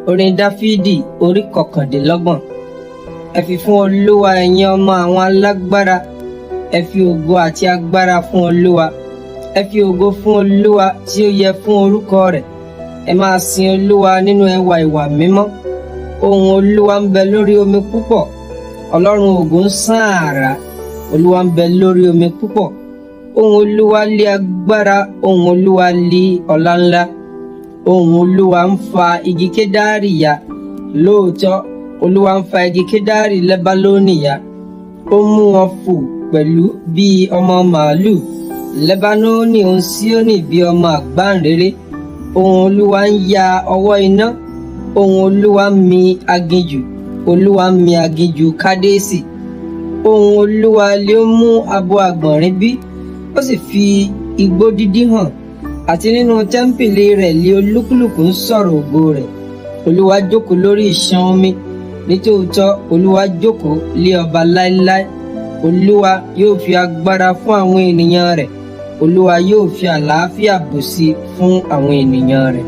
Orin Dáfídì orí 29. Ẹ fi fún Olúwa, ẹ̀yin ọmọ àwọn alágbára. Ẹ fi ògo àti agbára fún Olúwa. Ẹ fi ògo fún Olúwa tí ó yẹ fún orúkọ rẹ̀. Ẹ máa sin Olúwa nínú ẹwà ìwà mímọ́. Ohùn Olúwa ń bẹ lórí omi púpọ̀. Ọlọ́run ògo ń sán àrá. Olúwa ń bẹ lórí omi púpọ̀. Ohùn Olúwa lé agbára, ohùn Olúwa lé ọlá ńlá. Ohùn Olúwa ń fa igi kédárì ya. Lóòótọ́, Olúwa ń fa igi kédárì Lẹ́bálónì ya. Ó mú wọn fò pẹ̀lú bí ọmọ màlúù. Lẹ́bánónì òun Síónì bí ọmọ àgbáǹréré. Ohùn Olúwa ń ya ọwọ́ iná. Ohùn Olúwa ń mi aginjù. Olúwa ń mi aginjù Kádésì. Ohùn Olúwa lé ó mú abo àgbọ̀nrín bí, ó sì fi igbó dídí hàn. Àti nínú tẹ́ḿpìlì rẹ̀ lé olúkúlùkù ń sọ̀rọ̀ ògo rẹ̀. Olúwa jókòó lórí ìṣàn omi. Nítòótọ́, Olúwa jókòó lé ọba láéláé. Olúwa yóò fi agbára fún àwọn ènìyàn rẹ̀. Olúwa yóò fi àlàáfíà bùsí fún àwọn ènìyàn rẹ̀.